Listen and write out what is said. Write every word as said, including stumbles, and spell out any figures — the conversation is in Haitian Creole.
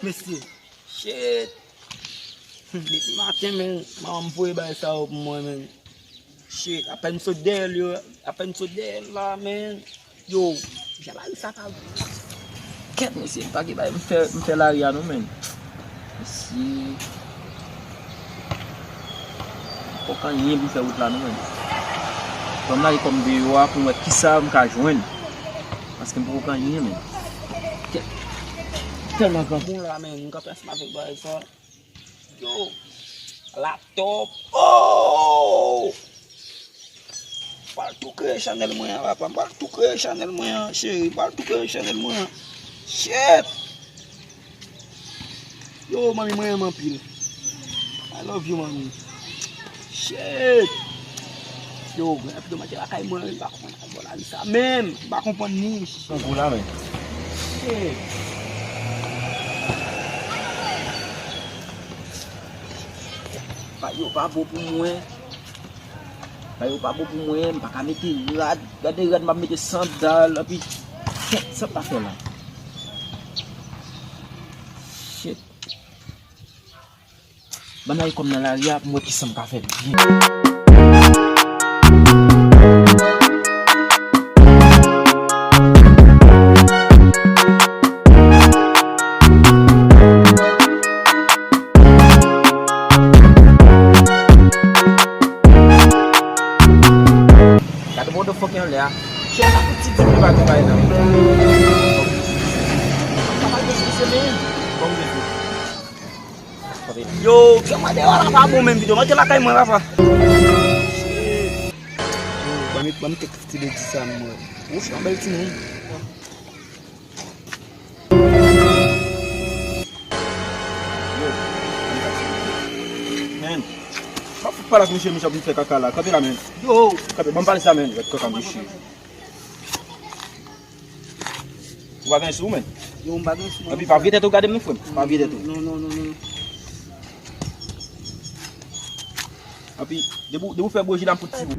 Mesye. Shit. Depi maten, men, manman m voye bagay sa yo pou mwen, men. Shit, apèn m sot dèyè l yo, apèn m sot dèyè l la, men. Yo, jan bagay sa pa. Kèt, mesye, m pa gen bagay m fè, m fè lari a non, men. Mesye. M poko anyen pou m fè wout la non, men. Ban m lage kò m deyò a pou m wè kisa m ka jwenn. Paske m poko anyen, men. Kèt. Tèlman grangou la, men, m kanpe ansanm avèk bagay sa. Yo, laptop. Oh! M pral tou kreye chanèl mwen an, papa. M pral tou kreye chanèl mwen an, cheri. M pral tou kreye chanèl mwen an. Shit! Yo, manmi, mwen renmen anpil. I love you, manmi. Shit! Yo, granpil manje lakay mwen, m pa konprann. Bon, lavi sa menm, m pa konprann ni. Son gou la, men. Shit. Bagay yo pa bon pou mwen. Bagay yo pa bon pou mwen, m pa ka mete rad. Gade rad, m ap mete sandal, epi, shit, sa m ta fè la? Shit. Ban m lage kò m nan lari a pou m wè kisa m ka fè byen. Gade motherfucker anlè a. Chè sa pou ti di bagay nan. Sa pa gen sou se men. Bon, Yo, kè mwen deyò la pa bon menm pito. Mwen te lakay mwen, papa. Yo, ban m, ban m kèk ti ledi sa mwen. Ou se yon bèl timoun. Yo, men. Pa fout pale ak misye, misye ap vin fè kaka la. Kanpe la, men. Yo. Kanpe, ban m pale sa, men. Rèd kaka, mesye. Ou pa gen sou ou, men? Yo, m pa gen sou mwen. Epi, pa vye tèt ou gade m, non, frè m. Pa vye tèt ou. Non, non, non, non. Epi, depi, depi ou fè bouji la, m fout ti ou.